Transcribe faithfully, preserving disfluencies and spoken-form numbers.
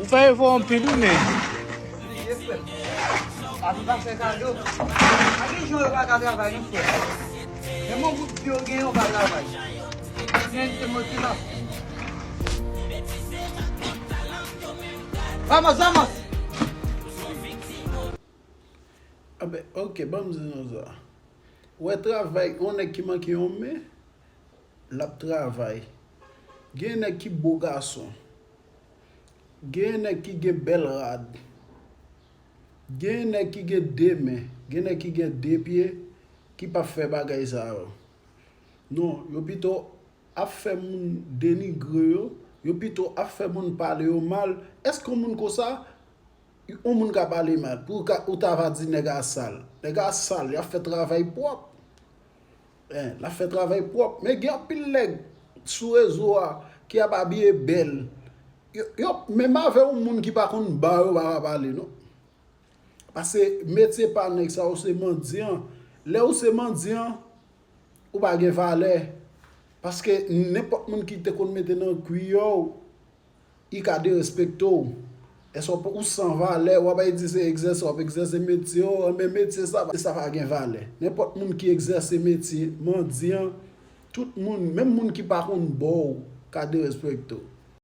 Ou fè efò anpil wi, men. Wi, frè m. Lavi pa fè kado. Pa gen jan yo pa ka travay, non, frè. Menm yon bout pye yo genyen, yo pa travay. Men se motivasyon. Vamos, vamos! Anben, oke, ban m di nou sa. Ou wè travay, yon nèg ki manke yon men, l ap travay. Gen nèg ki bo gason. Gen nèg ki gen bèl rad. Gen nèg ki gen de men. Gen nèg ki gen de pye ki p ap fè bagay sa yo. Non, yo pito ap fè moun denigre yo. Yo pito ap fè moun pale yo mal. Èske yon moun konsa, yon moun ka pale mal, pou ou ka, ou ta va di nèg a sal. Nèg a sal, y ap fè travay pwòp. Hein, l ap fè travay pwòp. Men gen anpil nèg sou rezo a ki ap abiye bèl. Yo, yo, menm avè yon moun ki pa konn ba yo pa ka pale, non. Paske metye pa nèg sa, ou se mandyan. Lè ou se mandyan, ou pa gen valè. Paske nenpòt moun ki te konn mete nan kwi yo, i ka derespekte w. Èske w, ou san valè, w ap bay di se egzèse, w ap egzèse metye w, men metye sa, sa pa gen valè. Nenpòt moun ki egzèse metye, mandyan, tout moun, menm moun ki pa konn ba w, ka derespekte w.